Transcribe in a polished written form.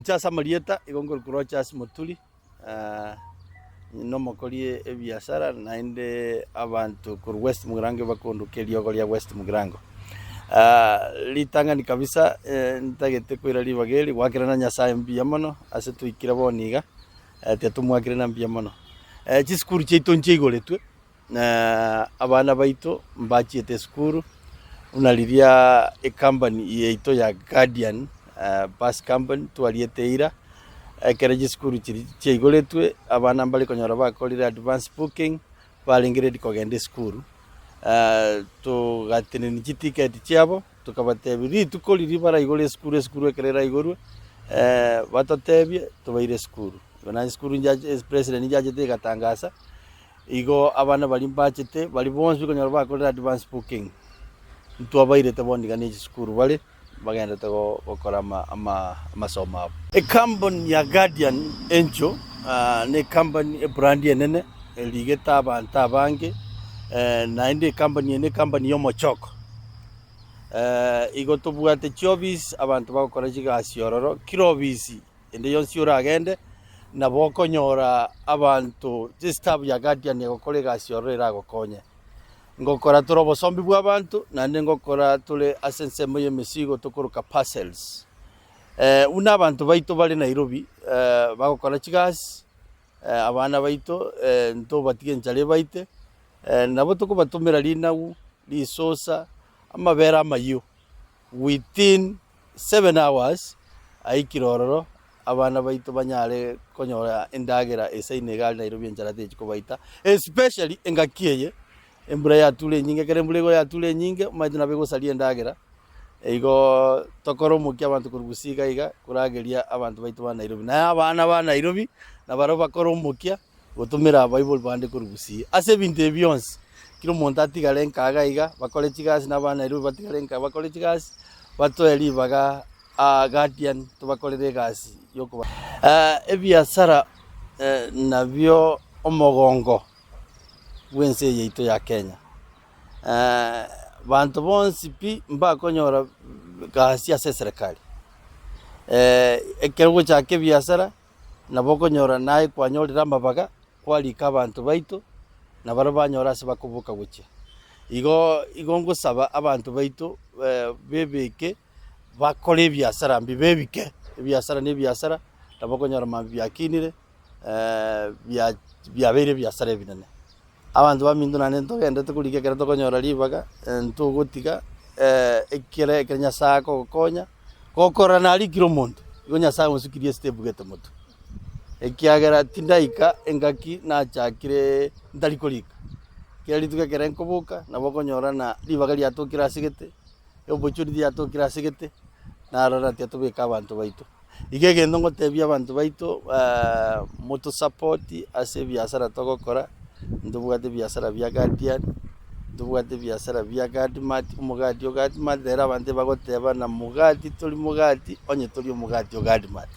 Inche ase amarieta igo nkorokwa Rochas Moturi, nomokori ebiasara naende abanto korwa West Mugirango bakonduka eriogo ria West Mugirango. Ritang'ani kabisa ntagete koira ribaga eri goakera na Nyasaye mbuya mono ase twaikire bono iga, tiga tomwakere na mbuya mono. Chisukuru chiaito nchiaigoretwe. Na abana baito mbachiete esukuru, buna riria ecompany yaito ya Guardian Bus Company twariete eira, ekero chisukuru chiria chiaigoretwe, abana mbare konyora bakorire advance booking, barenge ready kogenda esukuru, togatenenia chitiketi chiabo, tokabatebia rituko riria baraigore esukuru, esukuru ekero eraigorwe, batotebie tobaire esukuru. Igo naye esukuru njache president nchachete egatangasa. Igo abana baria mbachete, baria bonsi konyora bakorire advance booking, ntwabairete bono iga ne chisukuru bare, bagenderete go gokora ama ama amasomo abo. Ecompany ya Guardian Angel ne ecompany ebrand enene erigete abanto abange, naende ecompany eye ne ecompany ya omochoko. Igo tobwate chiofisi abanto bagokora chigasi ororo, kera ofisi. Ende yonsi oragende, nabo okonyora abanto chistaff ya Guardian egokora egasi ororo eragokonye. Ngokora tore obosombi bwa abanto, naende ngokora tore ase ensemo ya emesigo tokoroka parcels. Buna abanto baito bare Nairobi bagokora chigasi, abana baito ntobatiga enchara ebaite, nabo tokobatomera rinagu, risosa, amabere amayio within 7 hours aikire ororo, abana baito banyare konyora endagera esaine iga aria Nairobi enchara techi kobaita, especially engaki eye embura yature enyinge, ekero embura igo yature enyinge omanyete nabo egosaria endagera, igooo tokore omokia abanto korwa gusii iga iga korageria abanto baito ba Nairobi. Naye abana ba Nairobi nabarabwo bakore omokia. Gotomera abaibori bande korwa gusii. Ase ebinto ebi bionsi, kera omonto atigare nka iga iga, bakore chigasi na abana Nairobi batigare nka bakore chigasi, batoe ribaga aa guardian tobakorere egasi yokoba Ebiasara nabio omogongo bw'ense eye yaito ya Kenya. Banto bonsi pi mbakonyora gasi ase eserekari. Ekero ogochaka ebiasara. Nabo okonyora naye kwanyorire amabaga, kwarika abanto baito, na barabwo banyora ase bakoboka gochia. Igo igo ngosaba abanto baito bebeke bakore ebiasara mbibe ebike, ebiasara na ebiasara, nabo okonyora mambia biakinire bia biabeire ebiasara ebinene. Abanto baminto naende ntogenderete korigia ekero tokonyora ribaga, ntogotiga ekere ekero Nyasaye akogokonya, gokorora narikire omonto, igo Nyasaye onsukirie estep gete motwe. Ekiagera tindaika engaki nachakire ntari korika, kera rituko ekere nkoboka, nabo okonyora na ribaga riatokire ase gete, opportunity yatokire ase gete, narora tiga tobeke abanto baito. Igo egento ngotebia abanto baito motosapoti ase ebiasara togokora, ntobwate ebiasara bia Guardian, ntobwate ebiasara bia Guardmart, omogati o Guardmart, rero abanto ebagoteba na mogati tori mogati onye tori omogati o Guardmart.